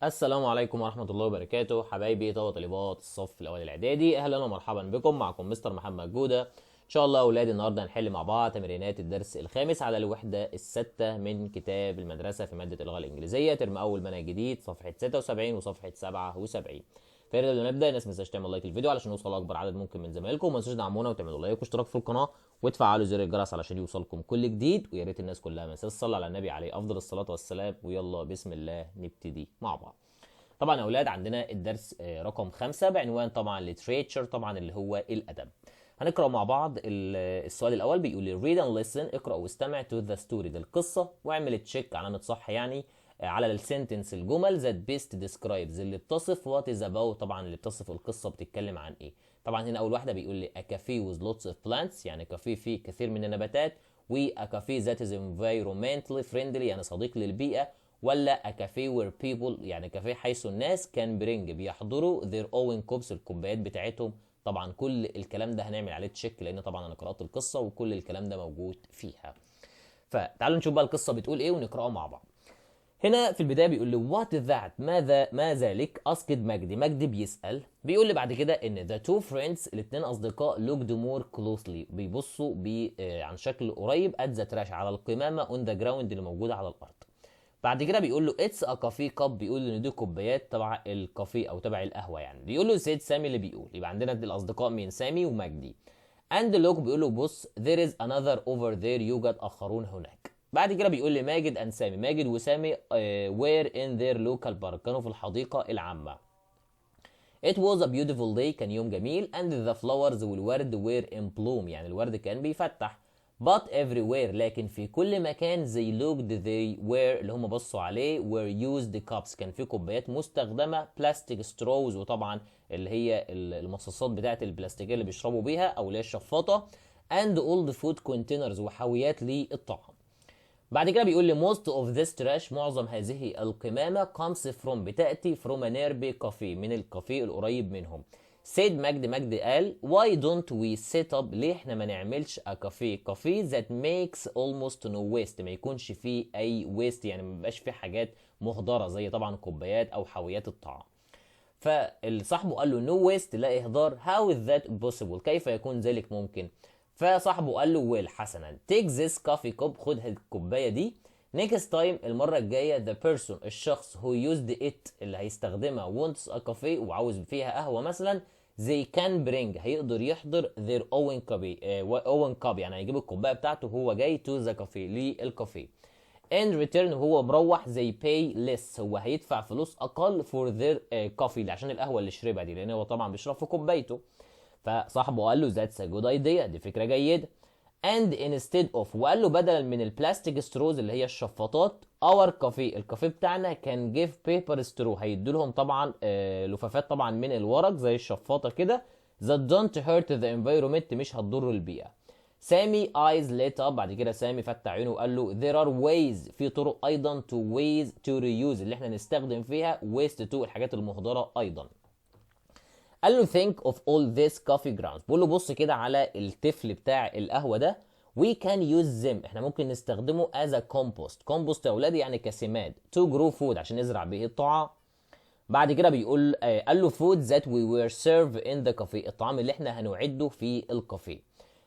السلام عليكم ورحمة الله وبركاته، حبايبي طلبة طالبات الصف الأول الإعدادي، أهلا ومرحبا بكم. معكم مستر محمد جودة. إن شاء الله أولاد النهاردة هنحل مع بعض تمرينات الدرس الخامس على الوحدة الستة من كتاب المدرسة في مادة اللغة الإنجليزية، ترم أول، منهج جديد، صفحة 76 وصفحة 77. فقبل ما نبدأ، الناس ما تنساش تعمل like للفيديو علشان نوصل لأكبر عدد ممكن من زمايلكم، وما تنسوش تدعمونا وتعملوا like واشتراك في القناة وتفعلوا زر الجرس علشان يوصلكم كل جديد، ويا ريت الناس كلها ما تنساش تصلي على النبي عليه أفضل الصلاة والسلام. ويلا بسم الله نبتدي مع بعض. طبعا يا اولاد عندنا الدرس رقم 5 بعنوان طبعا literature، طبعا اللي هو الادب. هنقرا مع بعض السؤال الاول، بيقول لي read and listen، اقرا واستمع، to the story للقصه، واعمل check، علامة صح يعني، على ال sentence الجمل that best describes اللي بتصف what is about، طبعا اللي بتصف القصة بتتكلم عن ايه. طبعا هنا اول واحدة بيقول لي a cafe with lots of plants، يعني كافيه فيه كثير من النباتات، و a cafe that is environmentally friendly، يعني صديق للبيئه، ولا a cafe where people، يعني كافيه حيث الناس، can bring بيحضروا their own cups، الكوبايات بتاعتهم. طبعا كل الكلام ده هنعمل عليه check، لان طبعا انا قرات القصة وكل الكلام ده موجود فيها. فتعالوا نشوف بقى القصة بتقول ايه ونقراه مع بعض. هنا في البداية بيقول لي what is that، ماذا، ما ذلك؟ asked مجدي، مجدي بيسال. بيقول لي بعد كده ان the two friends، الاثنين اصدقاء، looked more closely، بيبصوا بي آه، عن شكل قريب، at the trash، على القمامه، on the ground، اللي موجودة على الارض. بعد كده بيقول له it's a coffee cup، بيقول ان دي كوبايات تبع ال coffee او تبع القهوة يعني. بيقول له said سامي اللي بيقول، يبقى عندنا الاصدقاء مين؟ سامي ومجدي. and look، بيقول له بص، there is another over there، يوجد اخرون هناك. بعد كده بيقول لي ماجد and سامي، ماجد وسامي، were in their local park، كانوا في الحديقة العامه. It was a beautiful day، كان يوم جميل، and the flowers، والورد، were in bloom، يعني الورد كان بيفتح. but everywhere، لكن في كل مكان، they looked، they were، اللي هم بصوا عليه، were used cups، كان في كوبايات مستخدمة، plastic straws، وطبعا اللي هي المصاصات بتاعت البلاستيكية اللي بيشربوا بيها او اللي هي الشفاطة، and old food containers، وحاويات للطعام. بعد كده بيقول لي most of this trash، معظم هذه القمامة، comes from، بتأتي، from a nearby cafe، من الكافيه القريب منهم. said مجدي، مجدي قال، why don't we set up، ليه احنا ما نعملش a cafe، كافيه، that makes almost no waste، ما يكونش فيه اي waste، يعني ما يبقاش فيه حاجات مهدرة زي طبعا كوبايات او حاويات الطعام. فصاحبه قال له no waste، لا اهدار، how is that possible، كيف يكون ذلك ممكن؟ فصاحبه قال له well، حسنا، take this coffee cup، خد الكوباية دي. next time، المرة الجايه، the person، الشخص، who used it، اللي هيستخدمها، wants a coffee، وعاوز فيها قهوة مثلا، they can bring، هيقدر يحضر، their own cup، own cup، يعني هيجيب الكوباية بتاعته وهو جاي، to the cafe، للكافيه. in return، هو مروح، they pay less، هو هيدفع فلوس اقل، for their coffee، عشان القهوة اللي شربها دي، لان هو طبعا بيشرب في كوبايته. فصاحبه قال له that's a good idea، دي فكرة جيده. and instead of، وقال له بدلا من ال plastic straws اللي هي الشفاطات، our cafe، الكافيه بتاعنا، can give paper straw، هيدوا لهم طبعا لفافات طبعا من الورق زي الشفاطه كده، that don't hurt the environment، مش هتضر البيئه. سامي eyes lit up، بعد كده سامي فتح عينه وقال له there are ways، في طرق ايضا، to ways to reuse، اللي احنا نستخدم فيها، waste too، الحاجات المهدره ايضا. قال له think of all this coffee grounds، بقول له بص كده على التفل بتاع القهوة ده، we can use them، احنا ممكن نستخدمه، as a compost، compost يا اولادي يعني كسماد، to grow food، عشان نزرع به الطعام. بعد كده بيقول قال له food that we will serve in the cafe، الطعام اللي احنا هنعده في الكافيه.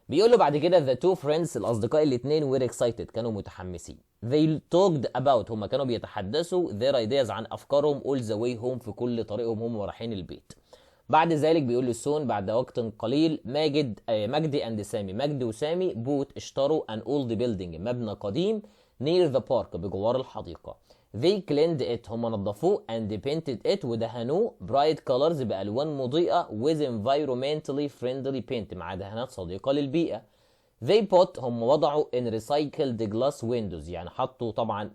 بيقول له بعد كده the two friends، الاصدقاء الاثنين، were excited، كانوا متحمسين. they talked about، هم كانوا بيتحدثوا، their ideas، عن افكارهم، all the way home، في كل طريقهم هم رايحين البيت. بعد ذلك بيقول له soon، بعد وقت قليل، ماجد مجدي and سامي، مجدي وسامي، bought، اشتروا، an old building، مبنى قديم، near the park، بجوار الحديقة. they cleaned it، هم نظفوه، and painted it، ودهنوه، bright colors، بألوان مضيئة، with environmentally friendly paint، مع دهانات صديقة للبيئة. they put، هم وضعوا، in recycled glass windows، يعني حطوا طبعا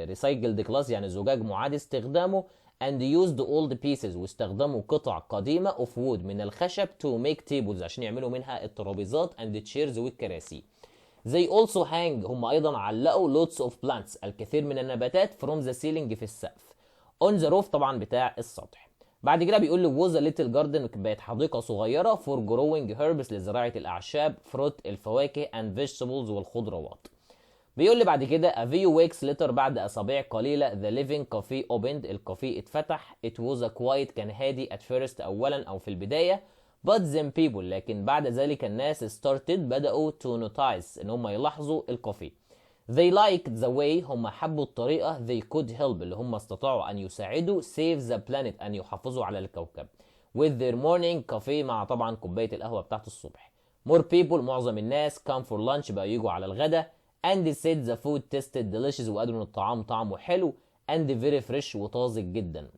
recycled glass، يعني زجاج معاد استخدامه، and used old pieces، واستخدموا قطع قديمة، of wood، من الخشب، to make tables، عشان يعملوا منها الترابيزات، and chairs، والكراسي. they also hang، هم ايضا علقوا، lots of plants، الكثير من النباتات، from the ceiling، في السقف، on the roof، طبعا بتاع السطح. بعد كده بيقول له was a little garden، بقت حديقة صغيرة، for growing herbs، لزراعة الأعشاب، fruit، الفواكه، and vegetables، والخضروات. بيقول لي بعد كده a few weeks later، بعد اسابيع قليله، the living cafe opened، الكافيه اتفتح. it was a quiet، كان هادي، at first اولا او في البدايه، but then people، لكن بعد ذلك الناس، started بدأوا، to notice ان هم يلاحظوا الكافيه. they liked the way، هم حبوا الطريقة، they could help اللي هم استطاعوا أن يساعدوا، save the planet أن يحافظوا على الكوكب، with their morning coffee مع طبعا كوباية القهوة بتاعت الصبح. more people معظم الناس، come for lunch بقى يجوا على الغداء، and they said the food tasted delicious وقالوا ان الطعام طعمه حلو، and very fresh وطازج جدا.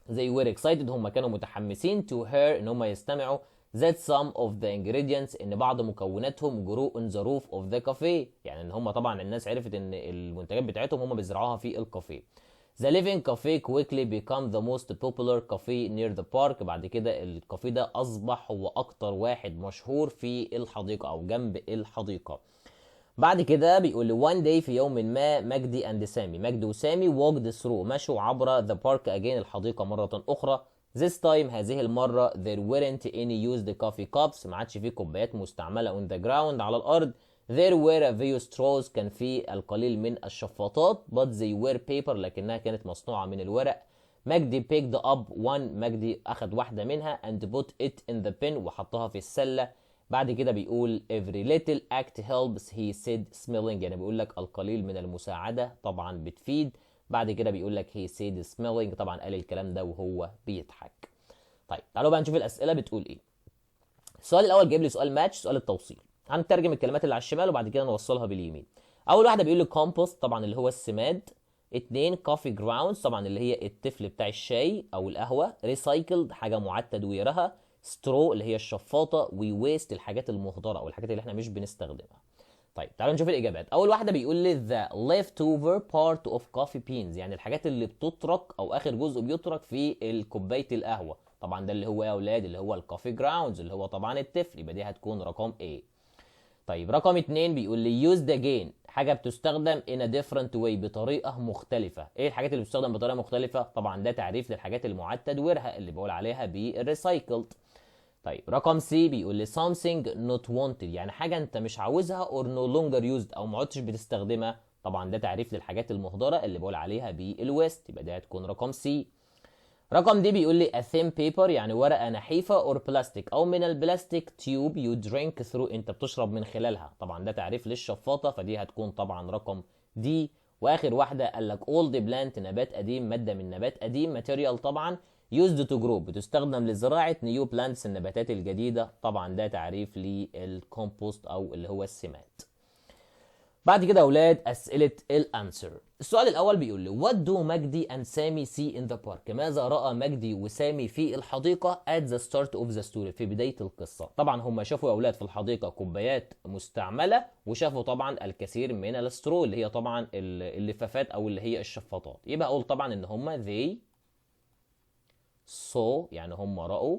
they were excited هم كانوا متحمسين، to hear ان هم يستمعوا، that some of the ingredients ان بعض مكوناتهم، grow on the roof of the cafe، يعني ان هم طبعا الناس عرفت ان المنتجات بتاعتهم هم بيزرعوها في الكافيه. The Living Cafe quickly became the most popular cafe near the park. بعد كده الكافيه ده أصبح هو أكتر واحد مشهور في الحديقة أو جنب الحديقة. بعد كده بيقول لي one day في يوم ما، مجدي and سامي، مجدي وسامي، walked through مشوا عبر، the park again الحديقة مرة أخرى. this time هذه المرة، there weren't any used coffee cups ما عادش فيه كوبايات مستعملة، on the ground على الأرض. there were a few straws كان في القليل من الشفاطات، but they were paper لكنها كانت مصنوعة من الورق. مجدي picked up one، مجدي أخذ واحدة منها، and put it in the bin وحطها في السلة. بعد كده بيقول every little act helps، he said smiling، يعني بيقول لك القليل من المساعدة طبعا بتفيد. بعد كده بيقول لك he said smiling، طبعا قال الكلام ده وهو بيضحك. طيب تعالوا بقى نشوف الأسئلة بتقول ايه. السؤال الأول جايب لي سؤال ماتش، سؤال التوصيل. هنترجم الكلمات اللي على الشمال وبعد كده نوصلها باليمين. أول واحدة بيقول لي compost طبعا اللي هو السماد. اتنين coffee grounds طبعا اللي هي التفل بتاع الشاي أو القهوة. recycled حاجة معاد تدويرها. straw اللي هي الشفاطة. و waste الحاجات المهدرة أو الحاجات اللي احنا مش بنستخدمها. طيب تعالوا نشوف الإجابات. أول واحدة بيقول لي the leftover part of coffee beans، يعني الحاجات اللي بتترك أو آخر جزء بيترك في كوباية القهوة. طبعا ده اللي هو يا أولاد اللي هو ال coffee grounds اللي هو طبعا التفل، يبقى دي هتكون رقم A. طيب رقم اتنين بيقول لي used again، حاجة بتستخدم in a different way بطريقة مختلفة. ايه الحاجات اللي بتستخدم بطريقة مختلفة؟ طبعا ده تعريف للحاجات المعاد تدويرها اللي بقول عليها بال recycled. طيب رقم C بيقول لي something not wanted، يعني حاجة انت مش عاوزها، or no longer used او ما عدتش بتستخدمها. طبعا ده تعريف للحاجات المهدرة اللي بقول عليها بال waste، يبقى ده هتكون رقم C. رقم D بيقول لي a thin paper يعني ورقة نحيفة، or plastic أو من البلاستيك، tube you drink through أنت بتشرب من خلالها. طبعا ده تعريف للشفاطة، فدي هتكون طبعا رقم D. وآخر واحدة قال لك old plant نبات قديم، مادة من نبات قديم، material طبعا، used to grow بتستخدم لزراعة، new plants النباتات الجديدة. طبعا ده تعريف للكومبوست أو اللي هو السماد. بعد كده يا اولاد اسئله ال answer. السؤال الاول بيقول لي what do مجدي and سامي see in the park؟ ماذا راى مجدي وسامي في الحديقه، at the start of the story في بدايه القصه؟ طبعا هم شافوا يا اولاد في الحديقه كوبايات مستعمله، وشافوا طبعا الكثير من ال straw اللي هي طبعا اللفافات او اللي هي الشفاطات. يبقى اقول طبعا ان هم they saw يعني هم راوا،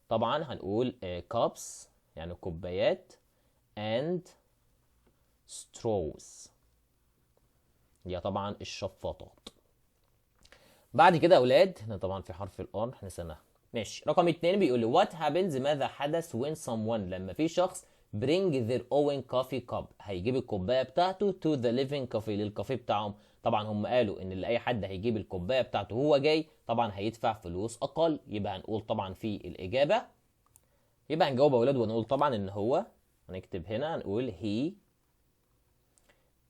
طبعا هنقول cups يعني كوبايات، and straws هي طبعا الشفاطات. بعد كده يا اولاد هنا طبعا في حرف ال R احنا نسيناها، ماشي. رقم اتنين بيقول لي what happens ماذا حدث، when someone لما في شخص، bring their own coffee cup هيجيب الكوبايه بتاعته، to the living cafe للكافيه بتاعهم. طبعا هم قالوا ان اللي اي حد هيجيب الكوبايه بتاعته وهو جاي طبعا هيدفع فلوس اقل. يبقى هنقول طبعا في الاجابه، يبقى هنجاوب يا اولاد ونقول طبعا ان هو هنكتب هنا هنقول he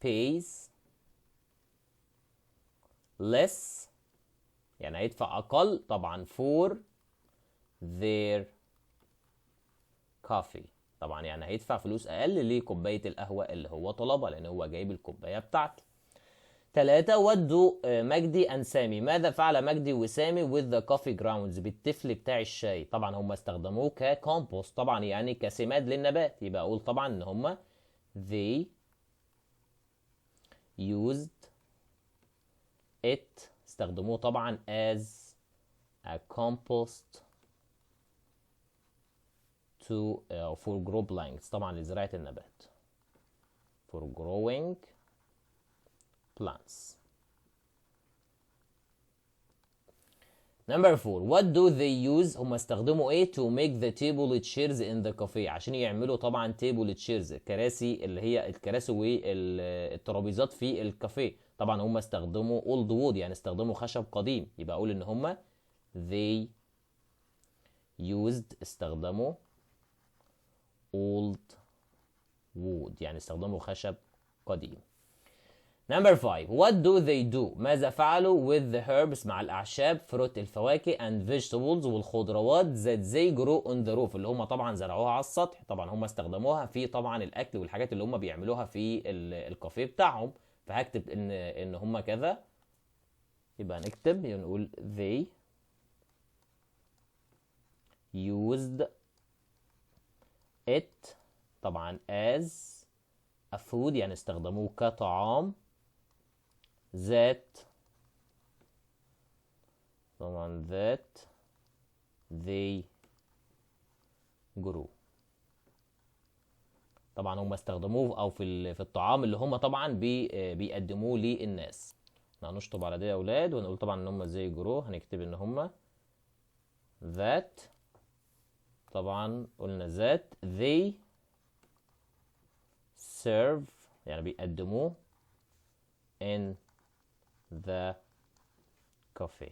pays less يعني هيدفع اقل طبعا، for their coffee، طبعا يعني هيدفع فلوس اقل لكوبايه القهوه اللي هو طلبها لان هو جايب الكوبايه بتاعته. ثلاثة what do مجدي and سامي، ماذا فعل مجدي وسامي، with the coffee grounds بالتفل بتاع الشاي؟ طبعا هم استخدموه ككومبوست طبعا يعني كسماد للنبات. يبقى اقول طبعا ان هم they used it استخدموه طبعا as a compost to for grow plants طبعا لزراعة النبات، for growing plants. Number 4، what do they use؟ هم استخدموا ايه to make the table chairs in the cafe؟ عشان يعملوا طبعا table chairs، الكراسي اللي هي الكراسي والترابيزات في الكافيه. طبعا هم استخدموا old wood، يعني استخدموا خشب قديم، يبقى اقول ان هم they used استخدموا old wood، يعني استخدموا خشب قديم. Number 5، what do they do؟ ماذا فعلوا with the herbs مع الأعشاب، fruit الفواكه and vegetables والخضروات that they grow on the roof، اللي هم طبعا زرعوها على السطح. طبعا هم استخدموها في طبعا الأكل والحاجات اللي هم بيعملوها في الكافيه بتاعهم، فهكتب إن هم كذا، يبقى نكتب نقول they used it طبعا as a food، يعني استخدموه كطعام، that طبعا that they grew، طبعا هم استخدموه او في الطعام اللي هم طبعا بيقدموه للناس. احنا هنشطب على ده يا اولاد ونقول طبعا ان هم they grow، هنكتب ان هم that طبعا قلنا that they serve يعني بيقدموه in the cafe.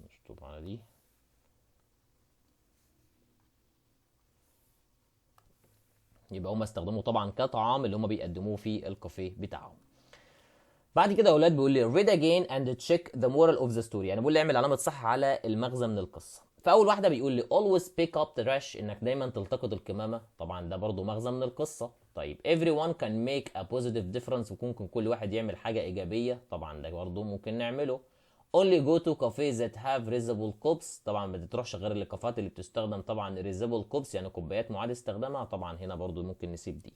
نشطب على دي. يبقى هم استخدموه طبعا كطعام اللي هم بيقدموه في الكافيه بتاعهم. بعد كده يا اولاد بيقول لي read again and check the moral of the story، يعني بيقول لي اعمل علامة صح على المغزى من القصة. فأول واحدة بيقول لي always pick up trash، إنك دايما تلتقط الكمامة، طبعا ده برضو مغزى من القصة. طيب everyone can make a positive difference، وممكن كل واحد يعمل حاجة إيجابية، طبعا ده برضو ممكن نعمله. only go to cafes that have reusable cups، طبعا ما بتروحش غير الكافيهات اللي بتستخدم طبعا reusable cups، يعني كوبايات معاد استخدامها، طبعا هنا برضو ممكن نسيب دي.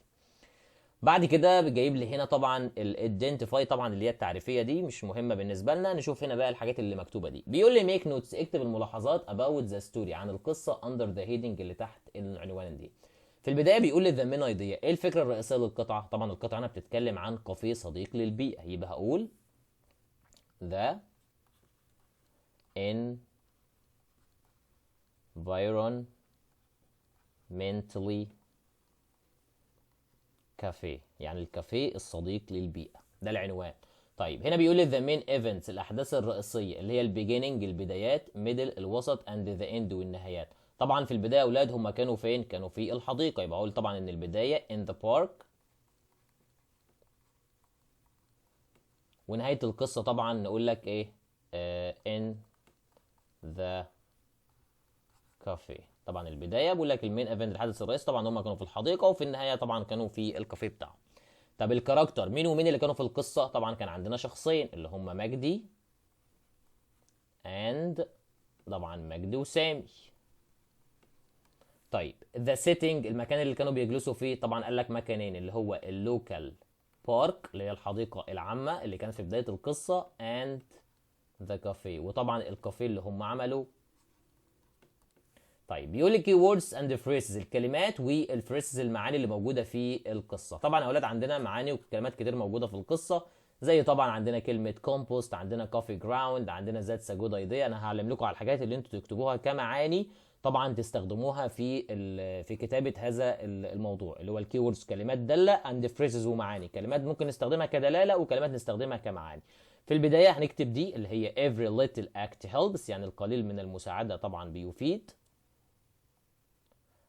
بعد كده جايب لي هنا طبعا ال identify، طبعا اللي هي التعريفيه دي مش مهمة بالنسبة لنا. نشوف هنا بقى الحاجات اللي مكتوبة دي. بيقول لي make notes، اكتب الملاحظات about the story عن القصة under the heading اللي تحت العنوان دي. في البداية بيقول لي the main idea، ايه الفكرة الرئيسية للقطعه؟ طبعا القطعة هنا بتتكلم عن كافيه صديق للبيئة، يبقى هقول the environmentally café، يعني الكافيه الصديق للبيئة، ده العنوان. طيب هنا بيقول لي the main events، الأحداث الرئيسية اللي هي ال beginning البدايات، middle الوسط، and the end والنهايات. طبعا في البداية أولاد هم كانوا فين؟ كانوا في الحديقة، يبقى أقول طبعا إن البداية in the park، ونهاية القصة طبعا نقول لك إيه؟ in the cafe. طبعا البداية بقول لك ال main event الحدث الرئيسي طبعا هم كانوا في الحديقة، وفي النهاية طبعا كانوا في الكافيه بتاعهم. طب ال character مين ومين اللي كانوا في القصة؟ طبعا كان عندنا شخصين اللي هم مجدي and طبعا مجدي وسامي. طيب the setting المكان اللي كانوا بيجلسوا فيه، طبعا قال لك مكانين اللي هو ال local park اللي هي الحديقة العامة اللي كانت في بداية القصة and the cafe، وطبعا الكافيه اللي هم عملوا. طيب بيقول لي key words and phrases، الكلمات وال phrases المعاني اللي موجودة في القصة. طبعا يا اولاد عندنا معاني وكلمات كتير موجودة في القصة، زي طبعا عندنا كلمة كومبوست، عندنا coffee ground، عندنا that's a good idea. انا هعلم لكم على الحاجات اللي انتوا تكتبوها كمعاني طبعا تستخدموها في كتابه هذا الموضوع اللي هو ال key words، كلمات داله and phrases ومعاني، كلمات ممكن نستخدمها كدلاله وكلمات نستخدمها كمعاني. في البداية هنكتب دي اللي هي every little act helps، يعني القليل من المساعدة طبعا بيفيد.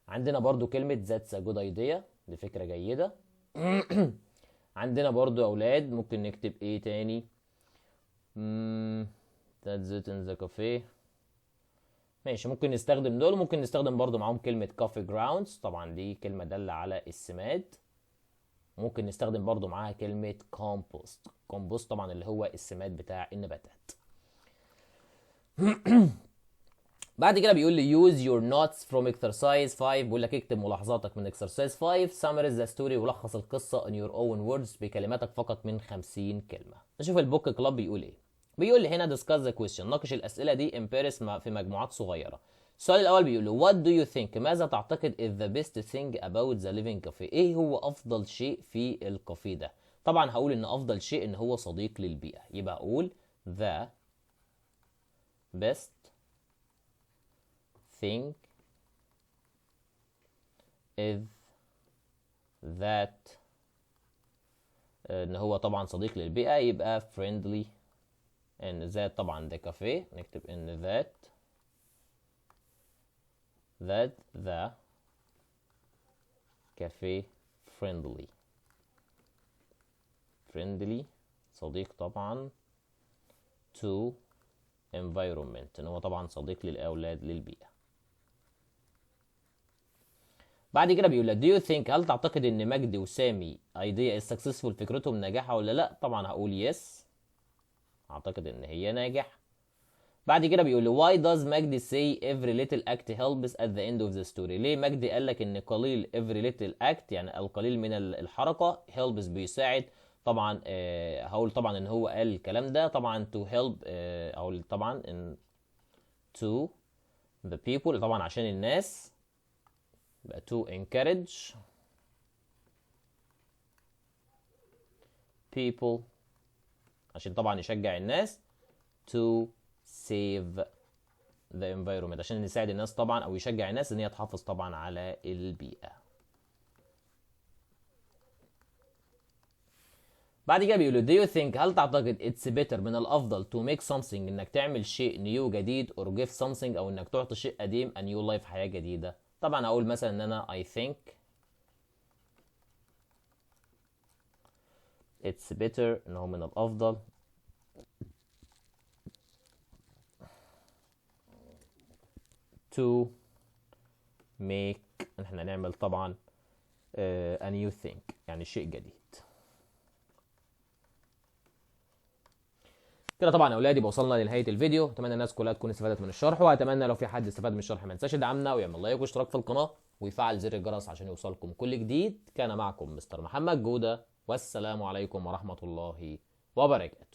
عندنا برضو كلمة that's a good idea، دي فكرة جيدة. عندنا برضو يا أولاد ممكن نكتب إيه تاني؟ That's it in the cafe. ماشي، ممكن نستخدم دول، وممكن نستخدم برضو معاهم كلمة coffee grounds، طبعا دي كلمة دالة على السماد. ممكن نستخدم برضو معاها كلمة compost، compost طبعا اللي هو السماد بتاع النباتات. بعد كده بيقول لي use your notes from exercise 5، بيقول لك اكتب ملاحظاتك من exercise 5، summarize the story ولخص القصة in your own words بكلماتك فقط من 50 كلمة. نشوف ال book club بيقول ايه. بيقول لي هنا discuss the question، ناقش الأسئلة دي in pairs في مجموعات صغيرة. السؤال الأول بيقول له what do you think، ماذا تعتقد is the best thing about the living cafe، ايه هو أفضل شيء في الكافيه ده؟ طبعا هقول ان افضل شيء ان هو صديق للبيئة، يبقى اقول the best thing is that، ان هو طبعا صديق للبيئة، يبقى friendly، ان that طبعا ده كافيه، نكتب ان that the cafe friendly صديق طبعا to environment، ان هو طبعا صديق للاولاد للبيئة. بعد كده بيقول لك do you think، هل تعتقد ان مجدي وسامي idea is successful، فكرتهم ناجحة ولا لا؟ طبعا هقول yes، اعتقد ان هي ناجحة. بعد كده بيقول لي why does مجدي say every little act helps at the end of the story؟ ليه مجدي قال لك ان قليل every little act يعني القليل من الحركة helps بيساعد؟ طبعا هقول طبعا ان هو قال الكلام ده طبعا to help، هقول طبعا ان to the people طبعا عشان الناس، يبقى to encourage people عشان طبعا يشجع الناس to save the environment، عشان يساعد الناس طبعا او يشجع الناس ان هي تحافظ طبعا على البيئة. بعد كده بيقولوا do you think، هل تعتقد it's better من الافضل to make something انك تعمل شيء new جديد or give something او انك تعطي شيء قديم a new life حياة جديدة؟ طبعا اقول مثلا ان انا I think it's better ان هو من الافضل to make ان احنا نعمل طبعا a new thing يعني شيء جديد. كده طبعا يا اولادي وصلنا لنهاية الفيديو، اتمنى الناس كلها تكون استفادت من الشرح، واتمنى لو في حد استفاد من الشرح ما ينساش يدعمنا ويعمل لايك واشتراك في القناة ويفعل زر الجرس عشان يوصلكم كل جديد. كان معكم مستر محمد جوده، والسلام عليكم ورحمة الله وبركاته.